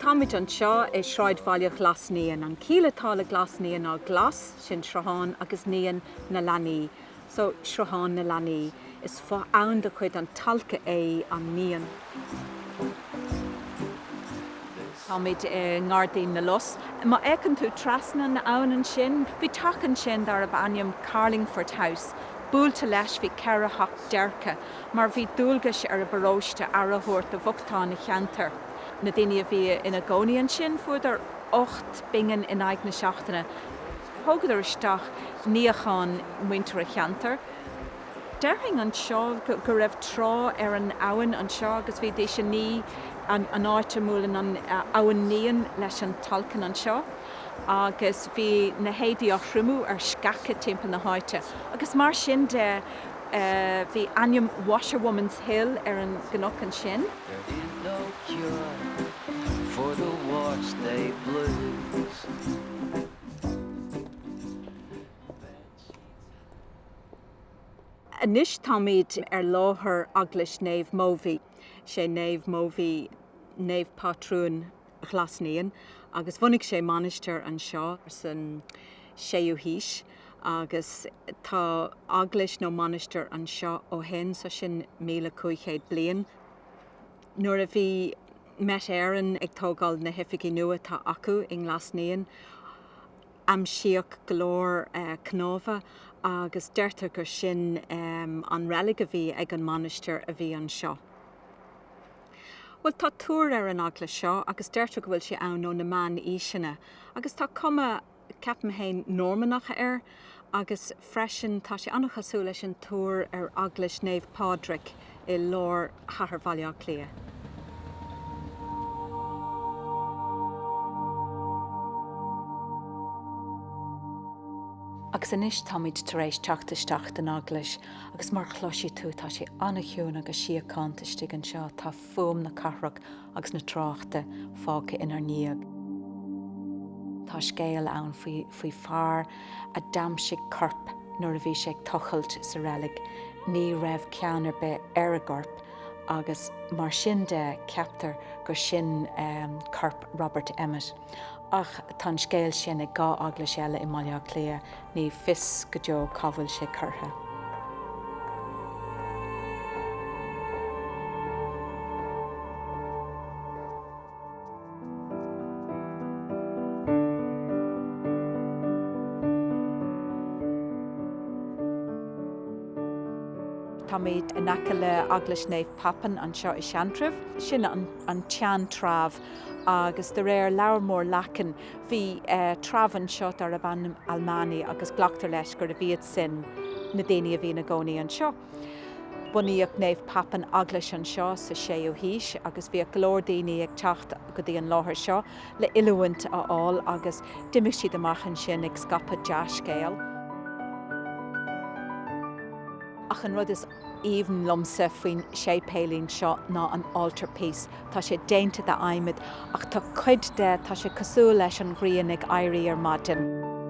Táimid anseo i sráidbhaile Ghlas Naíon. An ciall atá le Glas Naíon ná glas, sin sruthán, agus naíon, na leanaí. So, sruthán na leanaí. Is fo-abhainn de chuid an Tolka é an Naíon. Táimid i nGairdín na Lus. Má fhéachann tú trasna an abhainn ansin, bhí teach ansin darb ainm Carlingford House. Buailte leis bhí 4 theach déirce, mar bhí dualgais ar an bparóiste aire a thabhairt do bhochtáin an cheantair. Na daoine a bhí ina gcónaí ansin, fuaireadar 8 bpingin in aghaidh na seachtaine. Thógadar isteach níochán muintir an cheantair. Déarfainn anseo go raibh trá ar an abhainn anseo agus bhídís ag ní an áit a mbuaileann an abhainn Naíon leis an Tolka anseo agus bhí na héadaí á thriomú ar sceacha timpeall na háite agus mar sin de bhí ainm Washerwoman's Hill ar an gcnoc ansin. There ain't no cure for the wash day blues. Anois táimid ar láthair Eaglais Naomh Mobhí. Sé Naomh Mobhí Naomh Pátrún Ghlas Naíon agus bhunaigh sé mainistir anseo san 6ú haois agus tá eaglais nó mainistir anseo ó shin, so sin 1500 bliain. Nuair a bhí Met Éireann ag tógáil na hoifigí nua atá acu i nGlas Naíon, Aimsíodh go leor cnámha agus deirtear gur sin an reilig a bhí ag an mainistir a bhí anseo. Bhuel, tá túr ar an eaglais seo agus deirtear go bhfuil sé ann ó na meán-aoiseanna agus tá cuma, ceapaim féin, Normannach air agus freisin tá sé an-chosúil leis an túr ar Eaglais Naomh Pádraig i lár chathair Bhaile Átha Cliath. Agus anois táimid tar éis teacht isteach don eaglais agus mar chloisfidh tú tá sé an-chiúin agus síochánta istigh anseo, tá fuaim na cathrach agus na tráchta fágtha inár ndiaidh. Tá scéal ann faoi faoi fear a d'aimsigh corp nuair a bhí sé ag tochailt sa reilig. Ní raibh ceann ar bith ar an gcorp agus mar sin de ceaptar gur sin corp Robert Emmet. Ach tá an scéal sin ag 2 eaglais eile i mBaile Átha Cliath, ní fios go deo cá bhfuil sé curtha. Táimid in aice le Eaglais Naomh Papan anseo i Seantrabh. Sin an tsean-treabh agus de réir Leabhar Mór Leacan bhí treabh anseo darbh ainm Alemanni agus glactar leis gurbh iad sin na daoine a bhí ina gcónaí anseo. Bunaíodh Naomh Papan eaglais anseo sa 6ú haois agus bhíodh go leor daoine ag teacht go dtí an láthair seo le oiliúint a fháil agus d'imigh siad amach ansin ag scaipeadh dea-scéal. Ach an rud is aoibhinn liomsa faoin séipéilín seo ná an altarpiece. Tá sé déanta d'adhmad ach tá cuid de, tá sé cosúil leis an ghrian ag éirí ar maidin.